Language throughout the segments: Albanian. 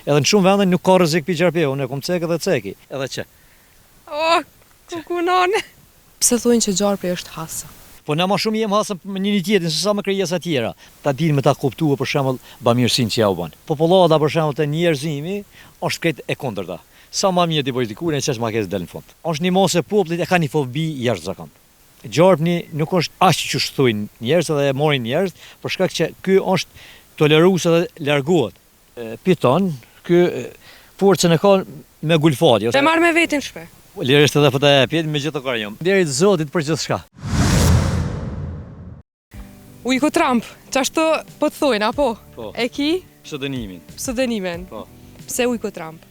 Edhe në shumë vende nuk ka rrezik pi gjarpëve, unë e kom cek edhe ceki, edhe që. Oh, kuku nane. Pse thonë që gjarpri është hasëm? Po na ma shumë jem hasëm me njëri tjetrin se sa me krijesa tjera. Ta dinë me ta kuptue për shembull bamirësinë që ja u bën. Popullata për shembull te njerëzimi është krejt e kundërta. Sa ma mirë t'i bësh dikujt e qaq ma keq del në fund. Është një masë e popullit e ka një fobi jashtëzakon. Gjarpni nuk është aq qysh thujnë njerëz edhe e marrin njerëz për shkak që ky është tolerues edhe largohet. Piton, ky forcën e ka me gulfatje. E marr me veti n'shpi. Lirisht edhe po ta jap, me gjithë të jam. Nderit Zotit për gjithçka. Ujku Trump, qashtu po të thojnë, apo? Po. E ki? Pseudonimin. Pseudonimin. Po. Pse Ujku Trump?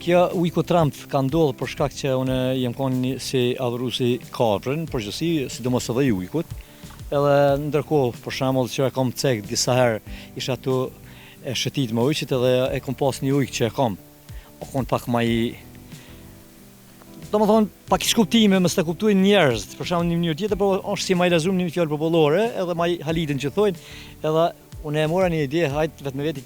Kjo Ujku Trump ka ndodhur për shkak që unë jam konë një si adhurues i kafshëve, në përgjithësi, sidomos edhe i ujkut. Edhe ndërkohë, për shembull, që e kam cek disa herë, isha tu e shëtit me ujqit edhe e kom pas një ujk që e kam. O kon pak ma i Domethonë, pak i shkuptime, mos të kuptojnë njerëz, për shembull në një mënyrë tjetër, po është si ma i lazum një fjalë popullore, edhe ma i halitën që thojnë, edhe unë e mora një ide, hajt vetë me veti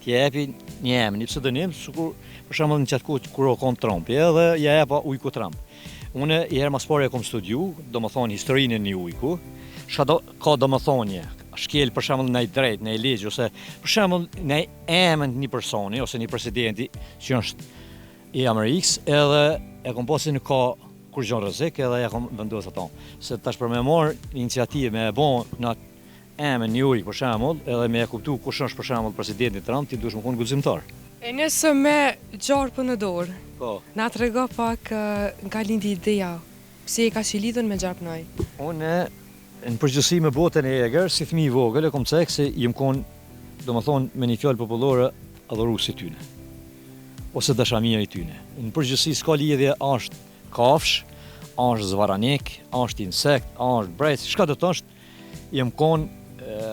T'i jepi një emër, një pseudonim, sikur për shembull në qatë kohë kur u kon Trumpi, edhe ja jepa Ujku Trump. Unë i herë mas pari e kom studiu, domethonë historinë e një ujku, çka do, ka domethonie, shkel për shembull naj drejt, naj ligj ose për shembull naj emën të një personi ose një presidenti që është i Amerikës, edhe e kom pa se nuk ka kurgjo rrezik edhe ja kom vendos ato. Se tash për me marr iniciativë me e bo në Emën një ujk për shembull, edhe me e kuptu kush është për shembull presidenti Trump, ti duhesh me kon guximtar. E nëse me gjarpën në dorë. Po. Na trego pak nga lindi ideja, pse je kaq i lidhun me gjarpnaj? Unë në përgjithësi me botën e egër, si fëmijë i vogël e kom cek se jom kon, domethënë me një fjalë popullore, adhurues i tyne. Ose dashamir i tyne. Në përgjithësi s'ka lidhje a është kafshë, a është zvarranik, a është insekt, a është brejtës, çka do të është, Jam kon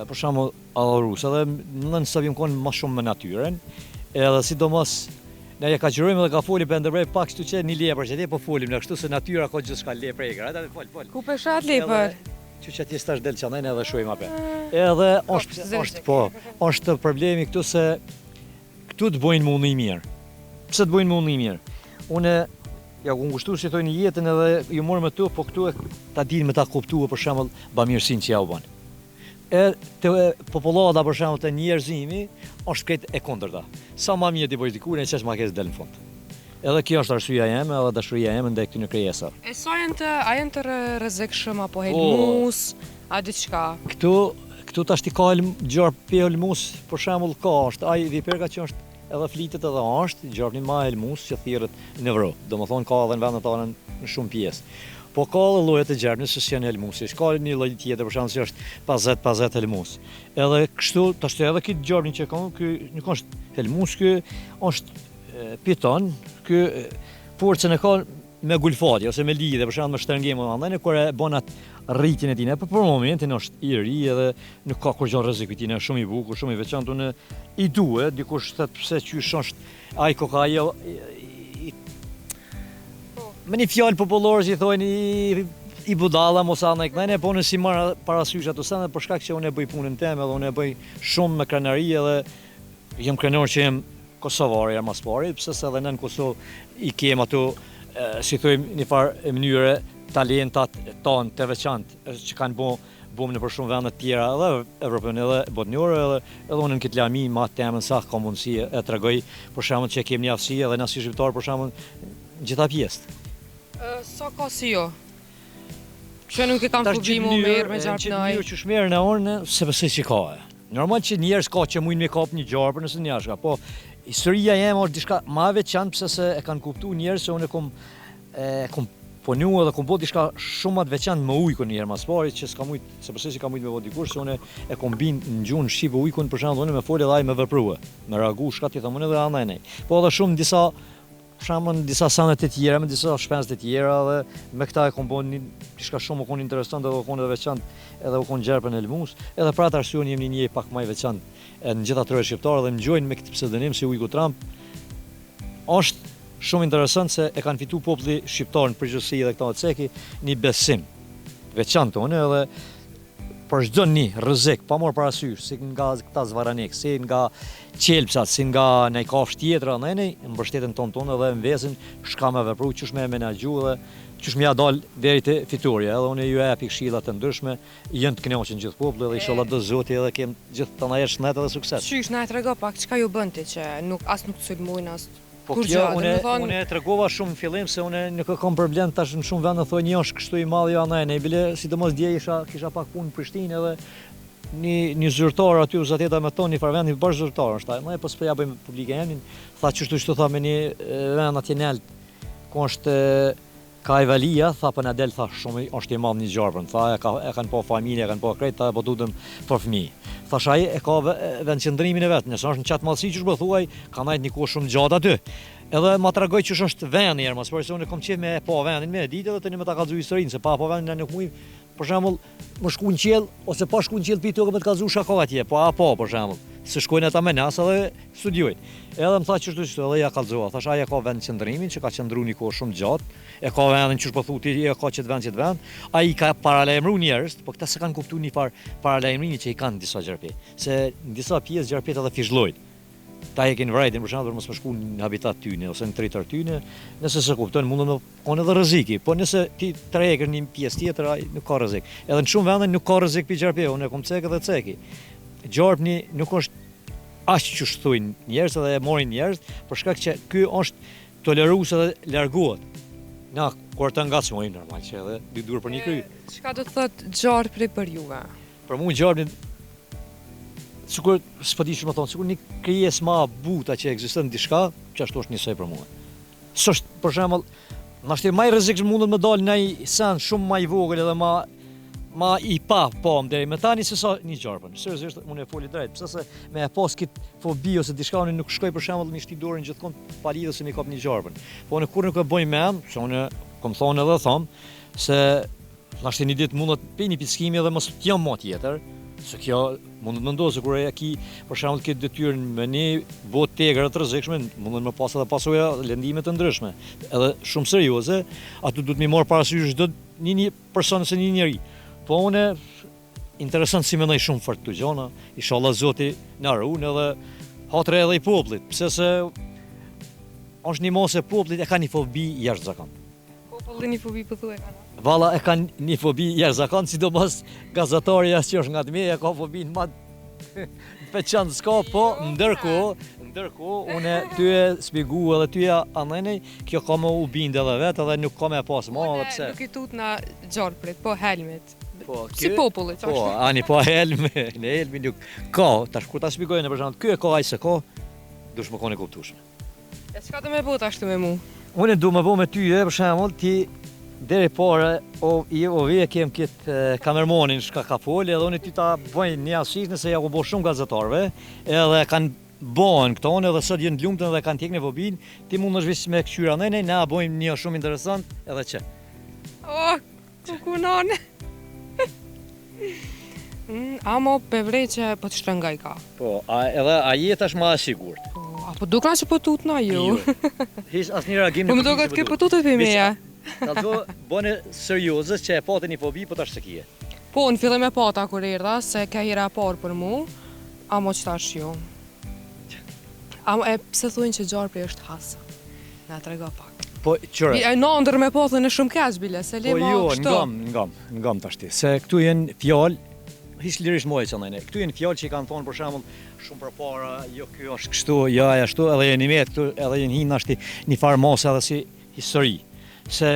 për shembull adhurues edhe non stop jam kon më shumë me natyrën, edhe sidomos ne ja kagjërojmë edhe ka folim për ndërprej pak kështu që një lepër që po folim ne kështu se natyra ka gjithçka lepër e egër, hajde fol fol. Ku pe sheh at lepër? Që që atje tash del çanën edhe shohim ape. Edhe është është po, është problemi këtu se Këtu të bojnë me u ni mirë. Pse të bojnë me u ni mirë? Unë ja kom kushtu si thojnë jetën edhe ju morë me to, po këtu e ta dinë me ta kuptu për shembull bamirësinë që ja u bën. E te popullata për shembull te njerëzimi është krejt e kundërta. Sa ma mirë t'i bësh dikujt, e qaq ma keq del në fund. Edhe kjo është arsyeja ime edhe dashuria ime ndaj këtyre krijesave. E sa janë të, a janë të rrezikshëm apo helmues, a diçka? Këtu, këtu tashti ka helm, gjarpi helmues, për shembull ka është ai viperka që është edhe flitet edhe është gjarpni ma helmues që thirret në Evropë. Domethënë ka edhe në vendet tona në shumë pjesë. Po ka edhe lloje të gjarpnit që s'janë helmues, ka një lloj tjetër për shembull që është 50-50 helmues. Edhe kështu tashti edhe ky gjarpni që ka, ky nuk është helmues, ky është Piton, ky forcën e ka me gulfatje ose me lidhje, për shembull me shtrëngim andaj kur e bën atë rritjen e tij. Po për momentin është i ri edhe nuk ka kurrgjë rrezik i tij, është shumë i bukur, shumë i veçantë, unë i due, dikush thotë pse qysh është ai koka ajo i, me një fjalë popullore që i thonë i i budalla mos anë kënë po unë s'i marr parasysh ato sene për shkak që unë e bëj punën teme edhe unë e bëj shumë me krenari edhe jam krenar që jam Kosovar jam mas pari, pse se edhe ne në Kosovë i kem ato, si thojmë, një farë mënyre, talentat tanë të veçantë që kanë bo bum nëpër shumë vende të tjera edhe evropiane edhe botnore edhe edhe unë në këtë lami ma temën sa ka mundësi e tregoj për shembull që kemi një aftësi edhe na si shqiptar për shembull në gjitha pjesët. Sa ka si ju? Që nuk e kam fobi mu merë me gjarpnaj? Në gjithë mënyrë që shmerë në orë, se besoj që ka e. Normal që njerëz ka që mujnë me kap një gjarpër nëse një ashka, po historia jeme është diçka ma e veçantë pse se e kanë kuptu njerëz se unë e kom e kom punu edhe kom bo diçka shumë ma të veçantë me ujkun një herë mas pari që s'ka mujt, se besoj që ka mujt me bo dikush se unë e kom bind në gjuhën shqipe ujkun për shembull unë me fol edhe ai me veprue, me reagu çka t'i them unë edhe ana e nej. Po edhe shumë disa Për shembull në disa sene të tjera, me disa shpenzë të tjera dhe me këta e kom bo një diçka shumë u kon interesant edhe u kon edhe veçantë, edhe u kon gjarpën helmues, edhe për atë arsye unë jam një njeri pak ma i veçantë e në gjitha trojet shqiptare dhe më njohin me këtë pseudonim si Ujku Trump. Është shumë interesant se e kanë fitu populli shqiptar në përgjithësi edhe këta ceki një besim veçantë unë edhe. Për çdo një rrezik, pa marrë parasysh, si nga këta zvarranik, si nga qelbsat, si nga naj kafshë tjetër, andej, mbështeten tonë tonë edhe m'vesin çka me vepru, qysh me e menaxhu dhe qysh me ja dal deri te fitorja. Edhe unë ju japi këshilla të ndryshme, janë të kënaqur gjithë populli dhe ishalla do Zoti edhe kem gjithë të na jetë shëndet edhe sukses. Qysh, na e trego pak, çka ju bën ti që nuk as nuk të sulmojnë as Po kjo, unë, unë e tregova shumë në fillim se unë nuk e kam problem tash në shumë vende thonë jo është kështu i madh jo andaj ne bile sidomos dje isha kisha pak punë në Prishtinë edhe një një zyrtar aty u zateta me thonë një farë vendi bash zyrtar është ai, ne po s'po ja bëjmë publike emrin, tha qështu qështu tha me një vend atje nalt ku është Ka Ajvalia, tha po na del tha shumë është i madh një gjarpën, tha e ka e kanë pa familja, e kanë pa krejt, tha po tutem për fëmijë. Thash ai e ka vendqëndrimin e vet, nëse është në qat madhësi qysh po thuaj, ka nejt një kohë shumë gjatë aty. Edhe ma tregoi qysh është vendi herë mas pari se unë kom qejf me e pa vendin, me e ditë edhe tani me ta kallxu historinë, se pa pa vendin na nuk mujm, për shembull, me shku në qiell ose pa shku në qiell pi toke me të kallxu çka ka atje, po a po për shembull, se shkojnë ata me NASA dhe Studiojnë. Edhe më tha qështu qështu, edhe ja kallxova. Thash ai e ka vendqëndrimin që ka qëndru një kohë shumë gjatë, e ka vendin qysh po thu ti, e ka qët vend qët vend. Ai i ka paralajmëru njerëzit, po këta s'e kanë kuptu një farë paralajmërimi që i kanë disa gjarpi. Se në disa pjesë gjarpit edhe fishllojnë. Ta e kenë vrajtin për shembull për mos me shku në habitat tyne ose në territor tyne, nëse s'e kupton mundet me konë edhe rreziki, po nëse ti tërheqësh një pjesë tjetër ai nuk ka rrezik. Edhe në shumë vende nuk ka rrezik pi gjarpit, unë e kom cek edhe ceki. Gjarpni nuk është aq qysh thujnë njerëz edhe e morin njerëz, për shkak që ky është tolerues edhe largohet. Na kur të ngacmojmë normal që edhe dy duar për një kry. Çka do të thotë gjarpri për juve? Për mua gjarpri sikur s'po di qysh me thonë, sikur një krijesë ma buta që ekziston diçka, qashtu është njësoj për mua. S'është, për shembull, nashta ma i rrezikshëm mundet me dalë naj sen shumë ma i vogël edhe ma ma i pa pam deri më tani se sa një gjarpën. Seriozisht unë e foli drejt, pse se me e pas kit fobi ose diçka unë nuk shkoj për shembull me shti dorën gjithkund pa lidhje se mi kap një gjarpën. Po unë kur nuk e bëj men, se unë kom thonë edhe thom se Nashta një ditë mundet pe një pickimi edhe mos të jam ma tjetër, se kjo mundet me ndodhë se kur e ki për shembull këtë detyrë me një botë të egër të rrezikshme, mundet me pas edhe pasoja lëndime të ndryshme, edhe shumë serioze, aty duhet me marrë parasysh çdo një një person ose një njeri. Po unë interesant si mendoj shumë fort këto gjona, inshallah Zoti na ruan edhe hatri edhe i popullit, pse se është një masë e popullit e ka një fobi jashtëzakonshme. Populli një fobi po thua e kanë. Valla e kanë një fobi jashtëzakon, sidomos gazetarja që është nga të e ka fobinë ma të veçantë s'ka, po ndërkohë, ndërkohë, unë ty e spjegu edhe ty e anënej, kjo ka me u bindë edhe vetë edhe nuk ka me pas ma edhe pse. Nuk i tutna gjarprit, po helmit. Po, si populli, që Po, ani po helmi, në helmi nuk ka, tash kur ta spjegoj në për shembull, ky e ka ai s'e ka, dush me konë e kuptueshme. E çka do me bo tash me mu? Unë du me bo me ty e, për shembull, ti deri pare, o, i, o vi e kem këtë kamermonin shka ka fol, edhe unë ty ta bëj një asisht nëse ja u bo shumë gazetarëve, edhe kanë bëhen këto, edhe sot jenë të lumtën dhe kanë tjekë në fobin, ti mund është veç me këqyra ne, ne, na bëjmë një shumë interesant, edhe që. Oh, Kukunon. Mm, amo pe vrej që po të shtrëngoj ka. Po, a, edhe a je tash ma e sigurt? Po, a po dukna që po tutna ju? Jo. Hiç asnjë reagim Po më duket ke po tutet për meja. Kallxo, bëne serioze që e pate një fobi, po tash s'e kije. Po, në fillim e pata kur erdha, se ke hera e parë për mu, amo që tash jo. Amo, e pse thujnë që gjarpri është hasëm? Na trego pak. Po, qyre. E në ëndërr me po thënë shumë keq bile, se le po, ma jo, kështu. Po jo, ngam, ngam, ngam tashti. Se këtu jenë fjalë, hiç lirisht moj që ndajne. Këtu jenë fjalë që i kanë thonë për shembull shumë përpara, jo ky është kështu, jo ai ashtu, edhe jenë i met këtu, edhe jenë hinë nashti një farë mase edhe si histori. Se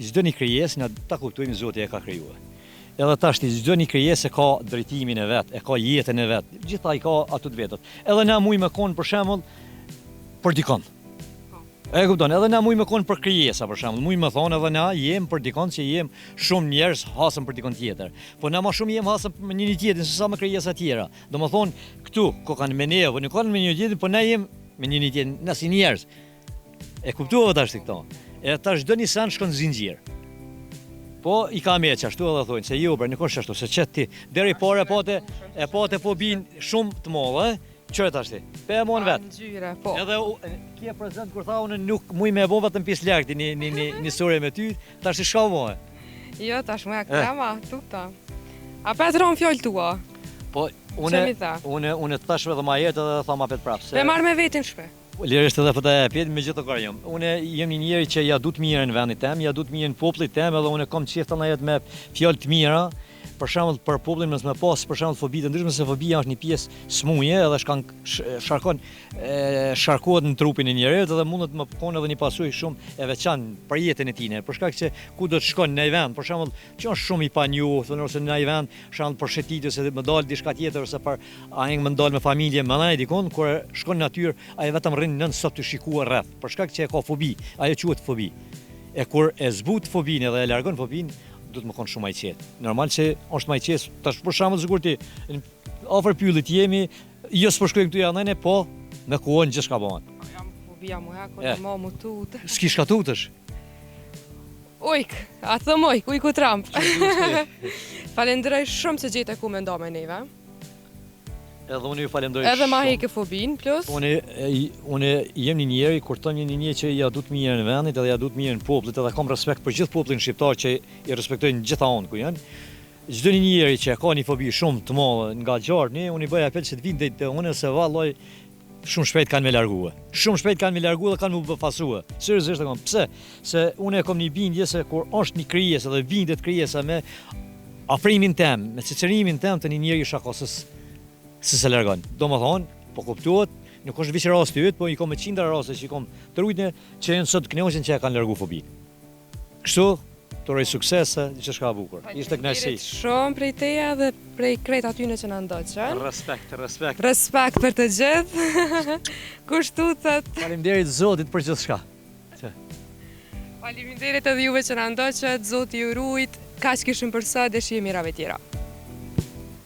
çdo një krijesë na ta kuptojmë Zoti e ka krijuar. Edhe tashti çdo një krijesë e ka drejtimin e vet, e ka jetën e vet, gjitha i ka ato të vetat. Edhe na mujmë me konë për shembull për dikon. E kupton, edhe na mujmë me konë për krijesa për shembull, mujmë me thonë edhe na jem për dikon që jem shumë njerëz hasëm për dikon tjetër. Po na ma shumë jem hasëm me njëri tjetrin se sa me krijesa tjera. Domethonë, këtu ko kanë me neve, nuk kanë me njëri tjetrin, po na jem me njëri tjetrin, na si njerëz. E kuptuave tash ti këto. E tash çdo një sen shkon zinxhir. Po i ka me ashtu edhe thonë se jo, bre, nuk është ashtu, se qet ti deri pare e pate e pate fobinë shumë të madhe, Qyre tash ti? Pe e mon vet. Ngjyre, po. Edhe kje prezent kur tha unë nuk muj me e bo vetëm pis larg një një një një story me ty, tash ti shka më. Jo, tash më ja krema, tuta. A pe të ronë fjalë tua? Po, une, une, une të thashë edhe ma herët edhe tham apet prapë. Se... Me marrë me veti n'shpi. Lirisht edhe po ta jap, me gjithë të jam. Unë jam një njeri që ja du të mirën vendit tem, ja du të mirën popullit tem, edhe unë kam qejf të jetë me fjalë të mira, për shembull për popullin mos me pas për shembull fobi të ndryshme se fobia është një pjesë smuje edhe shkan sharkon e, sharkohet në trupin e njeriut edhe mundet me konë edhe një pasojë shumë e veçantë për jetën e tij, për shkak se ku do të shkon në një vend, për shembull, që është shumë i panjohur ose në një vend, shembull për shëtitje ose më dal diçka tjetër ose për aheng me dal me familje, me ndaj dikun, kur shkon në natyrë, ai vetëm rrin non stop tu shikuar rreth, për shkak që e ka fobi, ajo quhet fobi. E kur e zbut fobinë edhe e largon fobinë, duhet me konë shumë ma i qetë. Normal që është ma i qetë, tash për shembull sikur ti afër pyllit jemi, jo s'po shkojmë këtu janë ne, po me kohën gjithçka bëhet. Jam fobia mu hekun, eh. ma mu tut. S'ki shka tutësh. Ujk, a thëm ujk, ujku Trump. Falenderoj shumë që gjete kohë me nda me neve. Edhe unë ju falenderoj shumë. Edhe ma heke fobinë, plus. Unë, unë jem një njeri, kur të një njeri që ja du të mirën vendit edhe ja du të mirën popullit, edhe kam respekt për gjithë popullin shqiptar që i respektoj në gjitha anë ku janë. Çdo një njeri që e ka një fobi shumë të madhe nga gjarpni, unë i bëj apel që të vinë deri te unë se vallaj shumë shpejt kanë me largue. Shumë shpejt kanë me largue dhe kanë me u befasue. Seriozisht e kam. Pse? Se unë e kam një bindje se kur është një krijesë dhe bindet krijesa me afrimin tem, me cicërimin tem të një njeri shako se se se largon. Domethonë, po kuptohet, nuk është veç rasti yt, po i kam me qindra raste që i kam të rujtne që janë sot kënaqen që e kanë largu fobinë. Kështu, të uroj suksese, gjithçka e bukur. Ishte kënaqësi. Shumë prej teja dhe prej krejt atyne që na ndoqën. Respekt, respekt. Respekt për të gjithë. Kush tutet? Faleminderit Zotit për gjithçka. Faleminderit edhe juve që na ndoqët, Zoti ju rujt. Kaq kishim për sot dhe shihemi herave tjera.